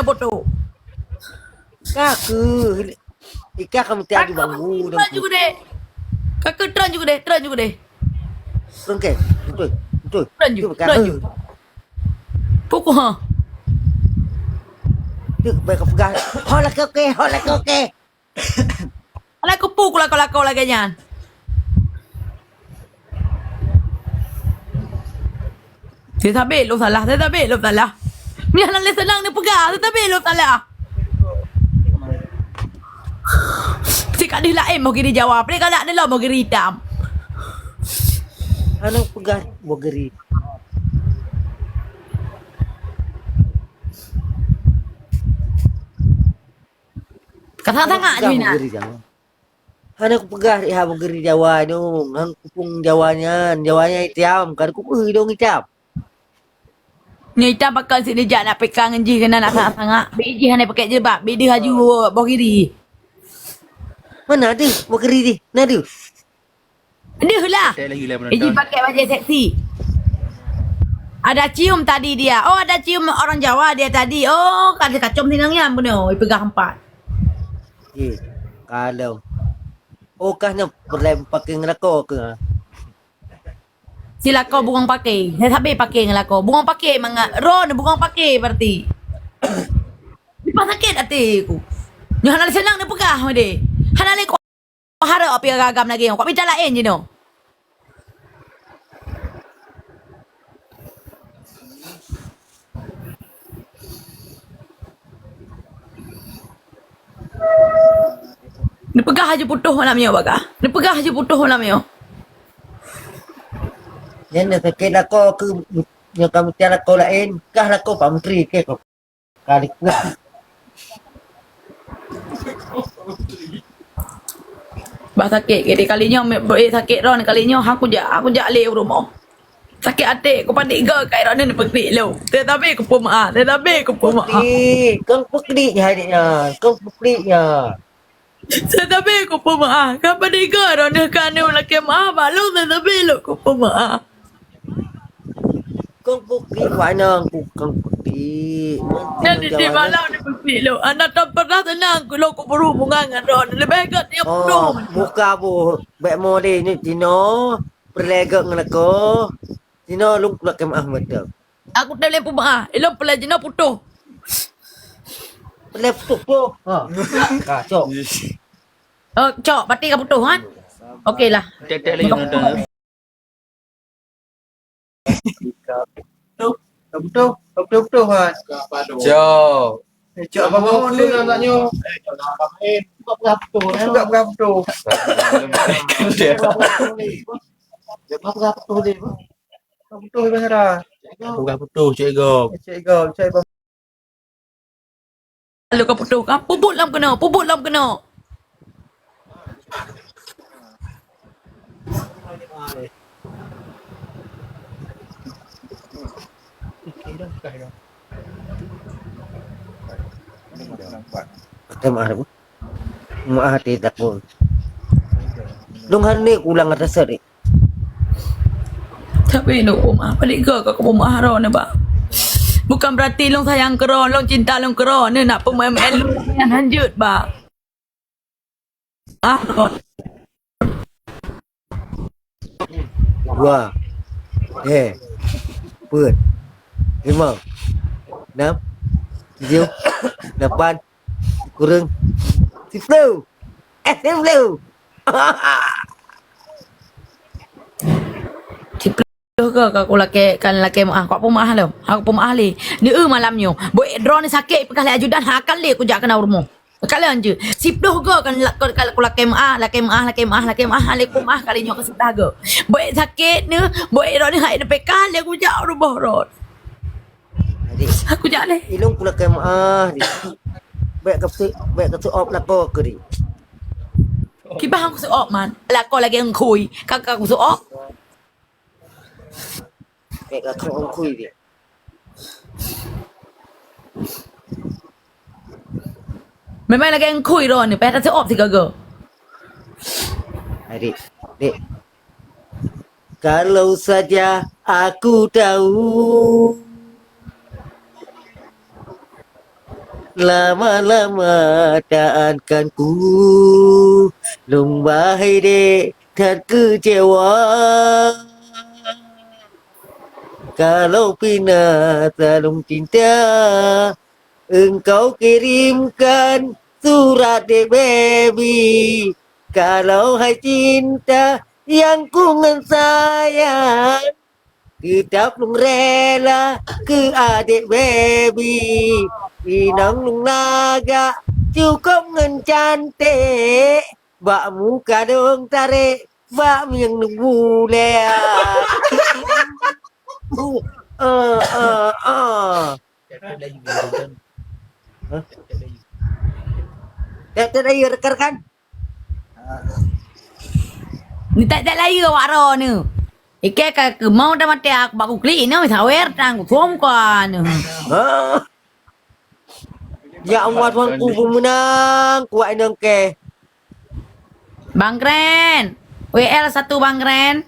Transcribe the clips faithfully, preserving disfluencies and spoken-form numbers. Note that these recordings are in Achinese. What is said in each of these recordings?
foto. Ka keuh. Ika kamu tiap di bangku. Tron juga deh. Ka keuh tron juga deh, tron juga deh. Tron ke? Betul. Betul. Tron juga. Tron juga. Pukuh ha. Tu baik kau pegang. Ho lah kau ke, ho lah kau ke. Alah kupu kulakau-lakau lagèe nyan. Teutabé lôn salah, teutabé lôn salah. Nyan hana lé seunang neupeugah, teutabé lôn salah. Sika deuh laén boh giri Jawa, peue ka lheueh lom boh giri itam. Hana peugah boh giri. Ka sangat-sangat nyoe inan. Hana kupeugah rih haba geri Jawa nyoe, ngon kupung Jawa nyan, Jawa nyan itam, kan kupeue idong itam. Nyoe itam pakon sit neujak nak peka ngon jih keunan nak sangat-sangat. Bèk jih hana pakèk jilbab, bèk deuh laju boh giri. Mana deuh boh giri dih? Na deuh? Deuh lah. Iji pakai bajèe seksi. Ada cium tadi dia. Oh, ada cium orang Jawa dia tadi. Oh, ka kacom sinang nyan bunoe, ipeugah empat. Eh, kalau. Oh, kah nyoe peureulèe pakai ngeulakô keuh? Si lakô bungong paké. Saya sabé paké ngeulakô. Bungong paké mangat. Ron bungong paké berarti. Lepas sakét até ku. Nyoe hana lé seunang neupeugah meude. Hana lé Harap pih agam lagèe nyoe, kok mita laén jinoe. Neupeugah laju putôh malam nyoe, bagah. Neupeugah laju putôh malam nyoe. Nyan na sakét lakoe keu nyoe ka mita lakoe laén, kah lakoe Pak Menteri keu kok. Kali kuat. Bah sakét, jadi kali nyoe, me-, eh, sakét droen kali nyoe, aku jak, aku jak lé u rumoh. Sakét até, ku padit goe kai droen neupeukrek lom. Tetapi ku peumeu'ah, tetapi ku peumeu'ah. Peukrek, kong peukrek nyan, kong peukrek nyan. Tetapi ku peumeu'ah. Ka padit goe droen ka neulakèe meu'ah bak lôn, tetapi lôn ku peumeu'ah. Kong peukrek, wak inong, ku kong peukrek. Nyan di malam ni peukrek lôn. Hana tapeugah seunang lôn kubeurhubungan ngon droen. Leubeh gèt nyang peunoh. Muka boh, bèk mo lé nyoe jinoe, peureulèe gèt ngon lakoe. Jinoe lôn kulak keu meu'ah mantong. Aku tem lé peumeu'ah. Ilôn peureulèe jinoe putôh. Peureulèe putôh, putôh. Ha. Ka, cok. Oh, cok, berarti ka putôh, kan? Okey lah. Tek-tek lagi nonton. Betul, betul, betul, betul, kan? Cok. Eh, cok, apa mau ni? Anaknya. Buka, buka betul, ya. Buka, buka betul. Dia. Buka, buka betul, dia. Buka betul, Bang Sarah. Buka betul, Cik Gop. Cik Gop, Cik Gop. Lalu ka putôh ka, peubuet lom keunoe, peubuet lom keunoe. Kata maaf, Bu. Maaf, hati takut. Dong hari ni ulang atas hari. Tapi lôn peumeu'ah, padit goe ka kupeumeu'ah droen, bah. Bukan berarti lôn sayang keu droen, lôn cinta lôn keu droen, nak peumaén-maén lôn nyan hanjeuet, bah. Ah, droen. Dua. Eh. Peuet. Lima. Enam. Tujuh. Lapan. Kureueng. Siploh. Eh, siploh. Siploh goe ka kulakèe, kan lakèe meu'ah. Kok peumeu'ah lom. Aku peumeu'ah lé. Di eu malam nyoe. Bèk droen sakét peugah lé ajudan, akan lé kujak keunan u rumoh. Kalon jeuet. Siploh goe kan la-, ka, ka, kulakèe meu'ah, lakèe meu'ah, lakèe meu'ah, lakèe meu'ah, lé peumeu'ah kali nyoe ka seutah goe. Bèk sakét nyoe, bèk droen hai neupeka lé kujak u rumoh droen. Adik. Aku jak lé. Ilôn kulakèe meu'ah, dik. Bèk keu, bèk keu seu'op lakoe keu, dik. Kiban aku seu'op, man. Lakoe lagèe eungkhui. Ka, ka aku seu'op. Bèk keu eungkhui, dik. Memang lagèe eungkhui droen ni, payah taseu'op sigoe-goe. Adik, dik. Kalau saja aku tahu. Lama-lama taankan ku, lôn bahai dek that keucewa. Kalau pina saleuem cinta, engkau kirimkan surat dek baby. Kalau hai cinta yang ku ngon sayang, teutap lôn rela keu adek baby. Inong lôn lagak cukôp ngon cantik, bak muka dong tarek, bak mieng lôn bulèe. Uh, uh, uh, uh. Hah? Tiep-tiep lagi rekan-rekan. Ni tak, tak layu awak ro ni. Ike ka keumau dah mati aku bak kuklik ni sawer tang kusom ka ni. Ha? Ya Allah, Tuhanku, pemenang kuat inong ke. Bang Kren. W L satu Bang Kren.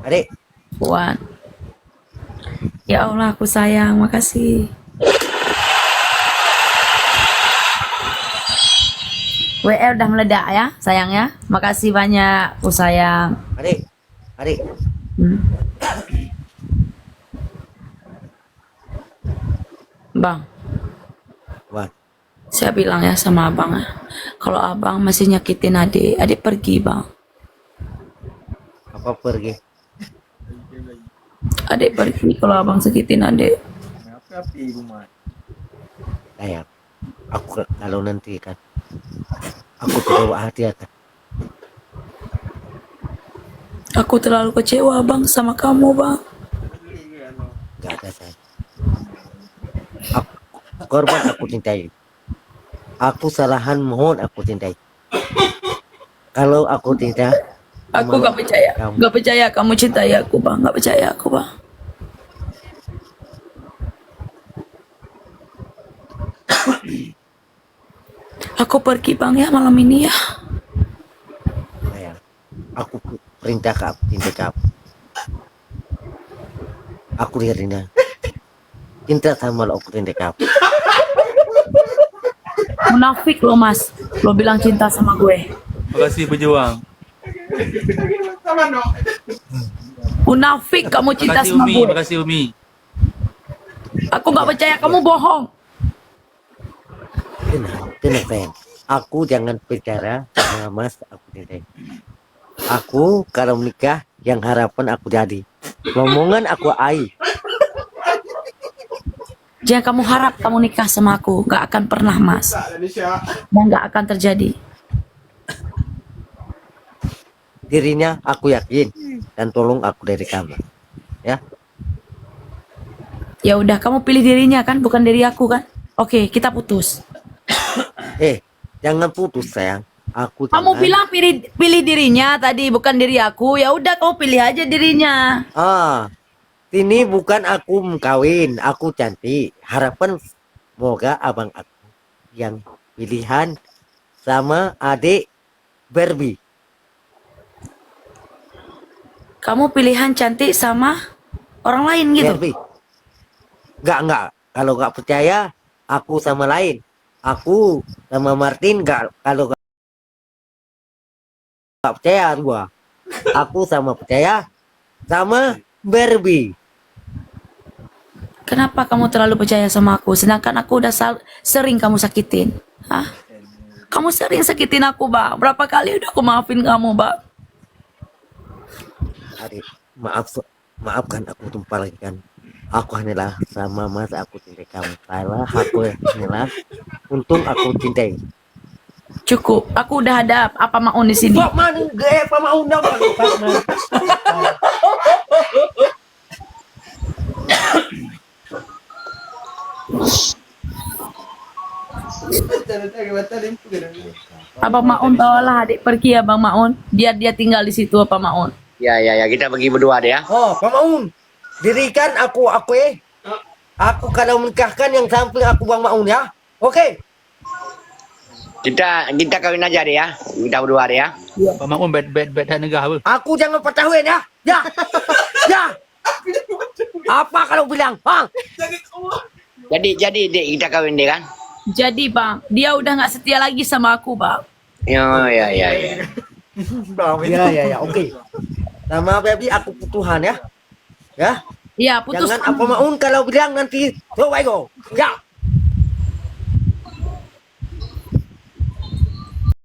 Adik. Kuat. Ya Allah, aku sayang. Makasih. W L dah meledak ya, sayang ya. Makasih banyak, aku sayang. Adik. Adik. Hmm. Bang. Wan. Saya bilang ya sama abang ya. Kalau abang masih nyakitin adik, adik pergi, Bang. Apa pergi? Adik pergi kalau abang sakitin adik. Sayang, aku ka-, kalau nanti kan, aku terbawa hati akan. Aku terlalu kecewa, Bang, sama kamu, Bang. Gak ada, sayang. Aku, korban aku cintai. Aku salahan mohon aku cintai. Kalau aku cinta, aku gak percaya. Kamu. Gak percaya kamu cintai aku, Bang. Gak percaya aku, Bang. Aku pergi, Bang, ya, malam ini, ya. Sayang, aku perintah ke aku, cinta ke aku. Aku dari Rina. Cinta sama lo aku cinta ke aku. Munafik lo, Mas. Lo bilang cinta sama gue. Makasih, pejuang. Munafik kamu cinta sama gue. Makasih, Umi. Makasih, Umi. Aku gak percaya kamu bohong. Tenang, tenang, sayang. Aku jangan percaya sama Mas, aku tidak. Aku kalau menikah, yang harapan aku jadi. Rombongan aku ai. Jangan kamu harap kamu nikah sama aku. Gak akan pernah, Mas. Dan gak akan terjadi. Dirinya aku yakin dan tolong aku dari kamu. Ya. Ya udah, kamu pilih dirinya kan, bukan diri aku kan? Oke, kita putus. Eh, jangan putus, sayang. Aku jangan. Kamu bilang pilih, pilih dirinya tadi, bukan diri aku. Ya udah, kamu pilih aja dirinya. Ah, sini bukan aku mengkawin, aku cantik. Harapan semoga abang aku yang pilihan sama adik Barbie. Kamu pilihan cantik sama orang lain gitu? Barbie. Enggak, enggak. Kalau enggak percaya, aku sama lain. Aku sama Martin enggak, kalau enggak, enggak percaya dua. Aku sama percaya sama Barbie. Kenapa kamu terlalu percaya sama aku, sedangkan aku udah sal-, sering kamu sakitin? Hah? Kamu sering sakitin aku, Bang. Berapa kali udah aku maafin kamu, Bang? Adik, maaf, maafkan aku tumpah lagi kan. Aku hanyalah sama masa aku cintai kamu. Salah aku hanyalah untung aku cintai. Cukup. Aku udah ada Apa Maun di sini. Pak Man, gaya Pak Maun dah, Pak Man. Abang Maun bawalah adik pergi, Abang Maun. Biar dia tinggal di situ, Abang Maun. Ya, ya, ya, kita pergi berdua deh ya. Oh, Pak Maun. Dirikan aku, aku eh. Aku kalau menikahkan yang samping aku Bang Maun ya. Oke. Kita, kita kawin aja deh ya. Kita berdua deh ya. Pak Maun bet bet bet negah apa? Aku jangan patah win ya. Ya. Ya. Apa kalau bilang? Ha? Jadi, jadi dek kita kahwin dia kan? Jadi bang, dia udah nggak setia lagi sama aku bang. Ya, ya, ya, ya. Ya, ya, ya. Okey. Nama baby aku putuhan ya. Ya. Ya putus. Jangan apa maun kalau bilang nanti. Coba ego. Ya.